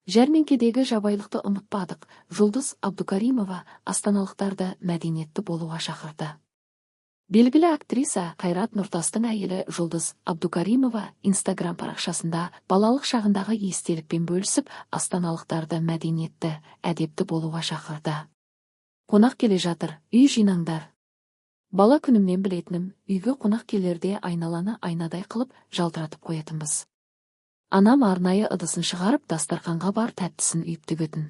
Жәрмеңкедегі жабайылықты ұмытпадық. Жұлдыз Абдукаримова астаналықтарды мәдениетті болуға шақырды. Белгілі актриса, Қайрат Нұртастың әйелі Жұлдыз Абдукаримова Инстаграм парақшасында балалық шағындағы естелікпен бөлісіп, астаналықтарды мәдениетті, әдепті болуға шақырды. «Қонақ келе жатыр, үй жинаңдар. Бала күнімнен білетінім, үйге қонақ келерде айналаны айнадай қылып жалтыратып қоятынбыз. Анам арнайы ыдысын шығарып, дастарқанға бар тәттісін үйіп төгетін.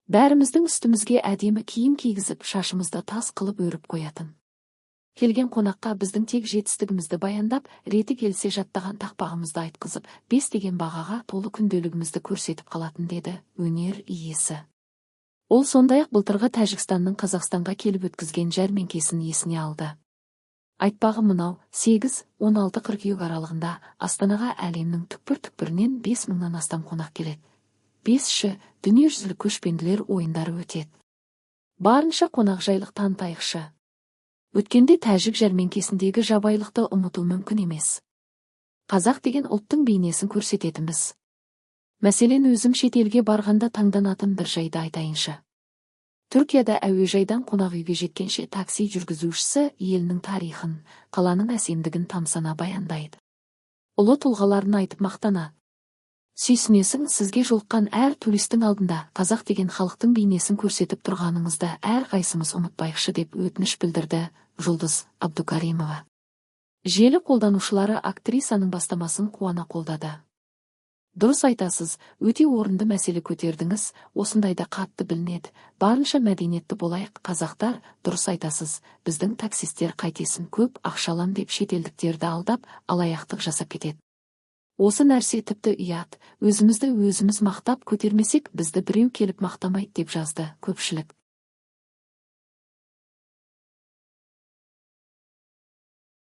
Бәріміздің үстімізге әдемі киім кигізіп, шашымызды тас қылып өріп қоятын. Келген қонаққа біздің тек жетістігімізді баяндап, реті келсе, жаттаған тақпағымызды айтқызып, 5 деген бағаға толы күнделігімізді көрсетіп қалатын», – деді өнер иесі. Ол сондай-ақ былтырғы Тәжікстанның Қазақстанға келіп өткізген жәрмеңкесін есіне алды. Айтпағы мынау: 8-16 қыркүйек аралығында Астанаға әлемнің түкпір-түкпірінен 5000-нан астам қонақ келеді. Бесінші Дүниежүзілік көшпенділер ойындары өтеді. Барынша қонақжайлық танытайықшы. Өткенде тәжік жәрмеңкесіндегі жабайылықты ұмыту мүмкін емес. Қазақ деген ұлттың бейнесін көрсететінбіз. Мәселен, өзім шетелге барғанда таңданатын бір жайды айтайыншы. Түркияда әуежайдан қонақ үйге жеткенше такси жүргізушісі елінің тарихын, қаланың әсемдігін тамсана баяндайды. Ұлы тұлғаларын айтып мақтанады. Сүйсінесің, сізге жолыққан әр туристің алдында қазақ деген халықтың бейнесін көрсетіп тұрғаныңызды әрқайсымыз ұмытпайықшы, деп өтініш білдірді Жұлдыз Абдукаримова. Желі қолданушылары актрисаның бастамасын қуана қолдады. «Дұрыс айтасыз, өте орынды мәселе көтердіңіз, осындайда қатты білінеді. Барынша мәдениетті болайық, қазақтар. Дұрыс айтасыз, біздің таксисттер қайтесін, көп ақша алам деп шетелдіктерді алдап, алаяқтық жасап кетеді. Осы нәрсе тіпті ұят. Өзімізді өзіміз мақтап көтермесек, бізді біреу келіп мақтамайды», – деп жазды көпшілік.